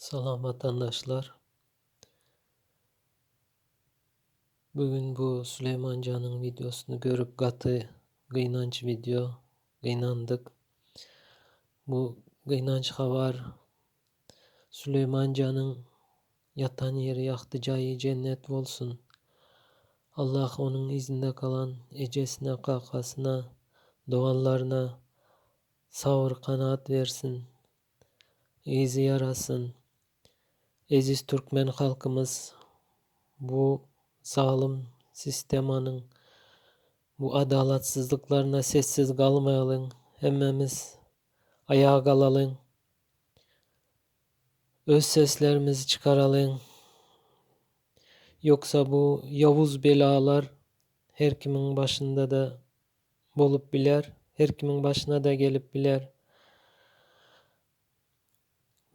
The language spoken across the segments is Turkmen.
Salam watandaşlar. Bugün bu Süleymancan'ın videosunu görüp gaty gynanç video gynandyk. Bu gynanç habar Süleymancan'ın ýatan ýeri ýagty jaýy jennet bolsun. Allah onuň yzynda galan ejesine kakasyna doganlaryna sabyr kanaat bersin. Yzy ýarasyn. Eziz türkmen halkymyz bu zalym sistemanyň bu adalatsyzlyklaryna sessiz galmaýalyň hemmämiz aýaga galalyň öz seslerimizi çykaralyň ýoksa bu ýowuz belalar her kimiň başynda-da bolup biler, her kimiň başyna-da gelip biler.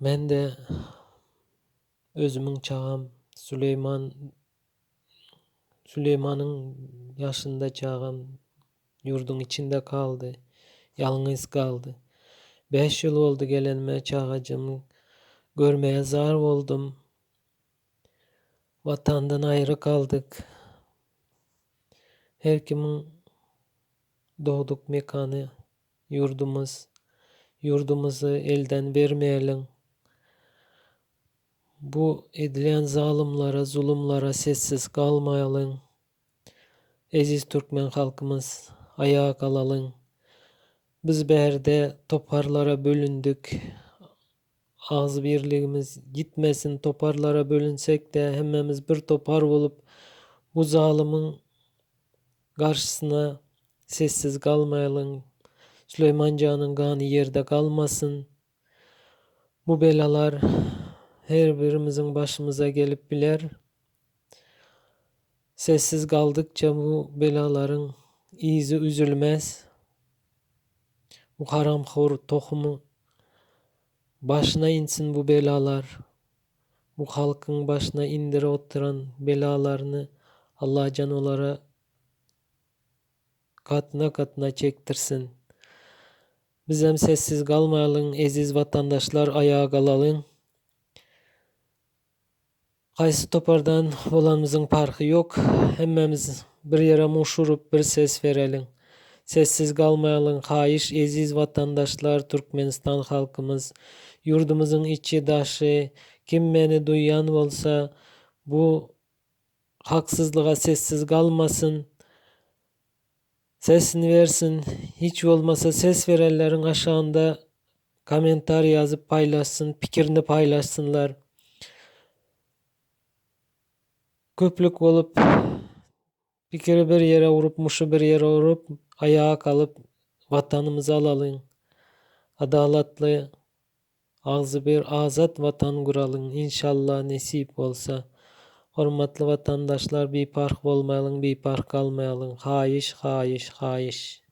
Men-de özümiň çagam Süleýman, Süleýmanyň ýaşynda çagam ýurduň içinde galdy, ýalňyz galdy. Bäş ýyl boldy gelenime çagajymy görmäge zar boldum. Watandan aýry galdyk. Her kimiň dogduk mekany ýurdumyz. Ýurdumyzy elden bermäliň. Bu edilýän zalymlara, zulumlara sessiz galmaýalyň. Eziz türkmen halkymyz, aýaga galalyň. Biz bärde toparlara bölündik. Agzybirligimiz gitmesin toparlara bölünsekde hemmämiz bir topar bolup bu zalymyň garşysyna sessiz galmaýalyň Süleýmanjanyň gany ýerde galmasyn bu belalar her birimiziň başymyza gelip biler sessiz galdykça bu belalaryň yzy üzülmez bu haramhor tohumy Başyna insin bu belalar. Bu halkyň başyna indirip oturan belalaryny Allajan olara gatyna gatyna çekdirsin. Bizem sessiz galmaýalyň eziz watandaşlar aýaga galalyň. Haýsy topardan bolanymyzyň parhy ýok. Hemmämiz bir ýere muş urup bir ses bereliň. Sessiz galmaýalyň haýyş eziz watandaşlar Türkmenistan halkymyz. Ýurdumyzyň içi daşy kim meni duýýan bolsa bu haksyzlyga sessiz galmasyn. Sesini bersin. Hiç bolmasa ses berenleriň aşagynda kommentariý ýazyp paýlaşsyn, pikirini paýlaşsynlar. Köplük bolup pikiri bir ýere urup, muşy bir ýere urup, aýaga galyp watanymyzy alalyň. Adalatly, agzybir, azat watan guralyň inşallah nesip bolsa. Hormatly watandaşlar biparh bolmaýalyň, biparh galmaýalyň. Haýyş, haýyş, haýyş.